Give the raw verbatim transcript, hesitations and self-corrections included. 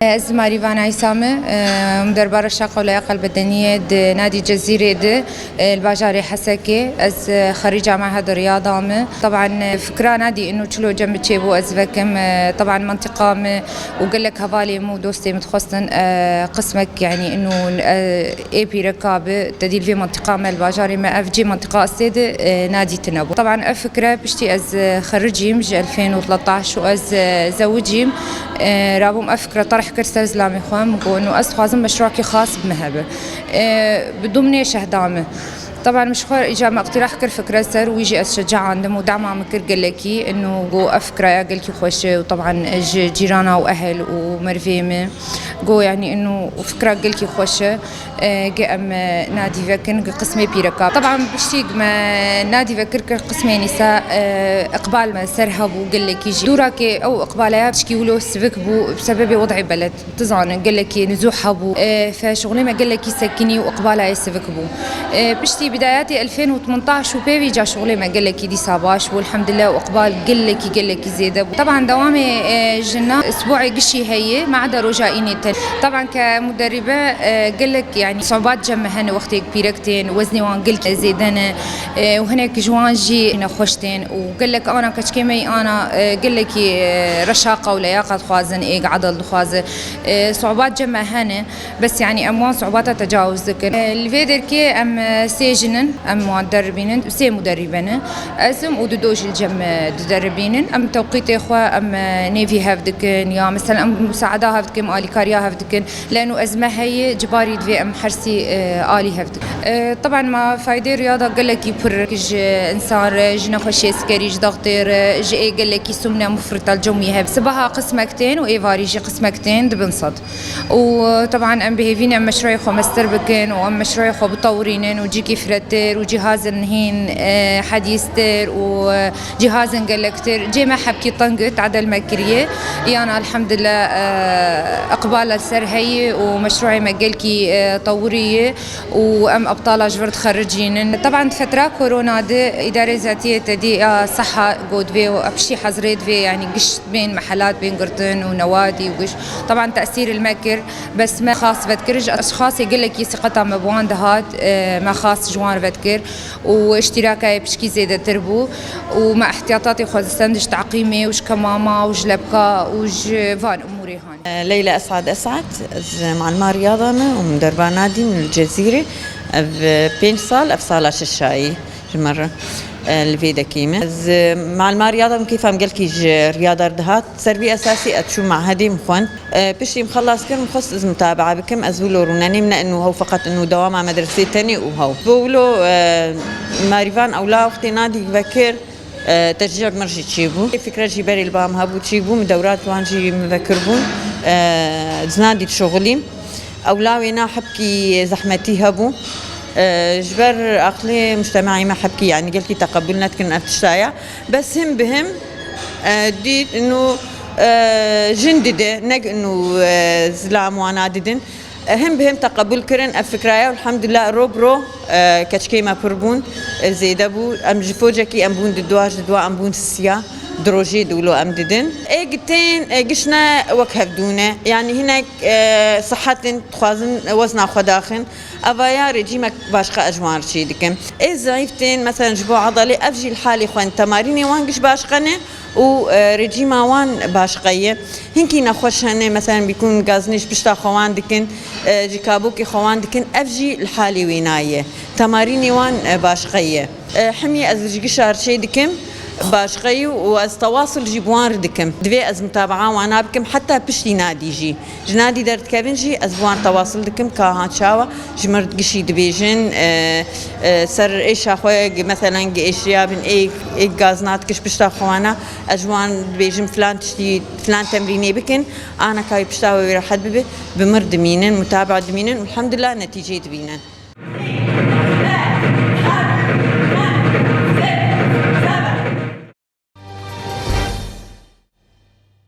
Ez Marîvan Eysa me, em, derbarê şaqa û leyaqa bedeniyê di Nadî Cezîrê de, e, li bajarê Hesekê. Ez, e, xerîca Meheda Riyada me. Teban, e, fikra Nadî ino çilo cem çêbû ez vekim, e, teban mentiqa me û gelek hevalê min û dostê min dixwestin, e, qismek, yanî ino, e, ê pîreka bi tedî li vê mentiqa me li bajarê me ev cê mentiqa Astê de, e, Nadî tine bû. Teban ev fikre piştî ez, e, xericîm ji elfên û thlettaş û ez, e, zewicîm, e, rabûm ev fikre terh kir ser zilamê xwe, min got, û ez dixwazim meşrûakî xas bi me hebe. E, bi dumnê şehda me. Teban min ji xwe îca me îqtîrah kir fikre ser, wî jî ez şecaandim û dema min kir gelekî, ino got ev fikreya gelkî xweş e û teban ji cîrana û ehil û merivê me got, yanî ino fikra gelkî xweş e. E, ge em, e, Nadî vekir, ge qismê pîreka. Teban piştî me Nadî vekir kir qismê nîsa, e, iqbal me ser hebû gelekî jî. Dûra ke ew iqbaleya pişkî wilo sivik bû, bi sebebê wed'ê beled. Dizanin gelekî nizûh hebû. E, fe şixulê me gelekî sekinî û iqbala ê sivik bû. E, piştî bidayatê elfên û thmantaş û pê vî ca şixulê me gelekî dîsa baş bû. Elhamdulillah û iqbal gelekî, gelekî zêde bû. Teban dewamê, e, jina isbuê gişî heye, ma eda roja înê tenê. Teban ke muderrîbe, e, gelek, yanî, subat cem me hene wextê pîrek tên, weznê wan gelkî zêde ne, e, û hinek ji wan jî nexweş tên û gelek ana keçikê me yî ana, e, gelekî, e, reşaqa û leyaqa dixwazin, êg edel dixwaze. E, subat cem me hene. Bes, yanî, em wan su'bata tecawuz dikin. E, li vê derkê em, e, sê jin in, em wan deribînin, sê muderrîbe ne. Ez im û du do jî li cem, e, dideribînin. Em tewqîtê xwe, em, e, nêvî hev dikin, ya, mesela, em musaeda hev dikin, em alîkariya hev dikin. Leno ezme heye, cibarî divê em hersî, e, alî hev dikin. E, teban ma faydê riyada gelekî pir ji însan re, ji nexweşê sikerî, ji dextê re, ji ê gelekî sumne mufrita li cem wî hebe. Sibaha qismek tên û êvarî jî qismek tên dibin sed. û, teban, em bi hêvî ne em meşrûyê xwe mestir bikin û em meşrûyê xwe bitewirînin û cîkî firetir û cîhazên hîn, e, hedîstir û, e, cîhazên gelektir. Cê me hebkî teng e, tadel me kiriye. Yana elhamdulillah, e, iqbala li ser heye û meşrûyê me gelkî, e, tewirî ye û em ebtala ji vir dixericînin. Teban di fetra korona de îdarê zatiyê tedî ya seha got divê û piştî hezrê divê, yanî giş bên mehelat bên girtin û newadî û giş. Teban tesîr li me kir, bes me xas vedkir, ji eşxasê gelekî siqeta me bi wan dihat, e, me xas ji wan vedkir û îştîraka yê pişkî zêdetir bû û me ihtiyatatê xwe distend ji teqîmê û ji kemama û ji lebka û ji van umûrê han. Leyla Esad Esad, ez malima Riyada me û min derba Nadî, min li Cezîrê. Ev pênc sal, ev sala şeşayî ji me re, e, li vê dekê me. Ez, e, malima Riyada min kêfa min gelkî ji Riyada re dihat. Ser vî esasî ez çûm mehedê min xwend. E, piştî min xelas kir, min xwest ez mutabaa bikim. Ez wilo rûnenê min ne inu hew, feqet inu dewama medresê tenê û hew. Bo wilo, e, Marîvan ewla wextê Nadî vekir, e, teşcî min jî çêbû. Fikre jî berê li ba min hebû çêbû, min dewra wan jî min vekir bûn. E, ez Nadî dişuxulîm. Ewla wêna hebkî zehmetî hebû. E, ji ber aqlê mujtemaî me hebkî, yanî gelkî teqebûl nedikin ev tişta ya. Bes him bi him, e, dît inu, e, jin dide, ne inu, e, zilam wana didin. E, him bi him teqebûl kirin ev fikraya, elhamdulillah, ro bi ro, e, keçikê me pir bûn, e, zêde bû. Em ji focekî em bûn di dua, ji dua em bûn siya. Di rojê di wilo em didin. Ê gitên, e, gişne wek hevdû ne. Yanî hinek, e, sihet in, dixwazin wezna xwe daxin. Evaya rejîmek başqa ez ji wan re çê dikim. Ê zayîf tên, meselen ji bo edelê, ev jî li halê xwe ne. Temarînê wan giş başqa ne û, e, rejîma wan başqa ye. Hinkî nexweş hene, meselen bîkûn gazinê ji pişta xwe wan dikin, e, ji kabokê xwe wan dikin, ev jî li halê wê naye. Temarînê wan, e, başqa ye. E, hemî ez ji gişa re çê dikim, başqeyî û ez tewasul jî bi wan re dikim. Divê ez mutabaa wana bikim, heta piştî Nadî jî. Ji Nadî derdikevin jî ez bi wan tewasul dikim, ka ha çawa ji mir gişî dibêjin, e, e, ser êşa xwe, meselen, êşiya bin, ê, ê gazna dikiş pişta xwe wana, ez ji wan dibêjim filan tiştî, filan temrînê bikin, ana ka wî pişta wê rehet bibe, bi mir dimînin, mutabaa dimînin û elhamdulillah netîceyê dibînin.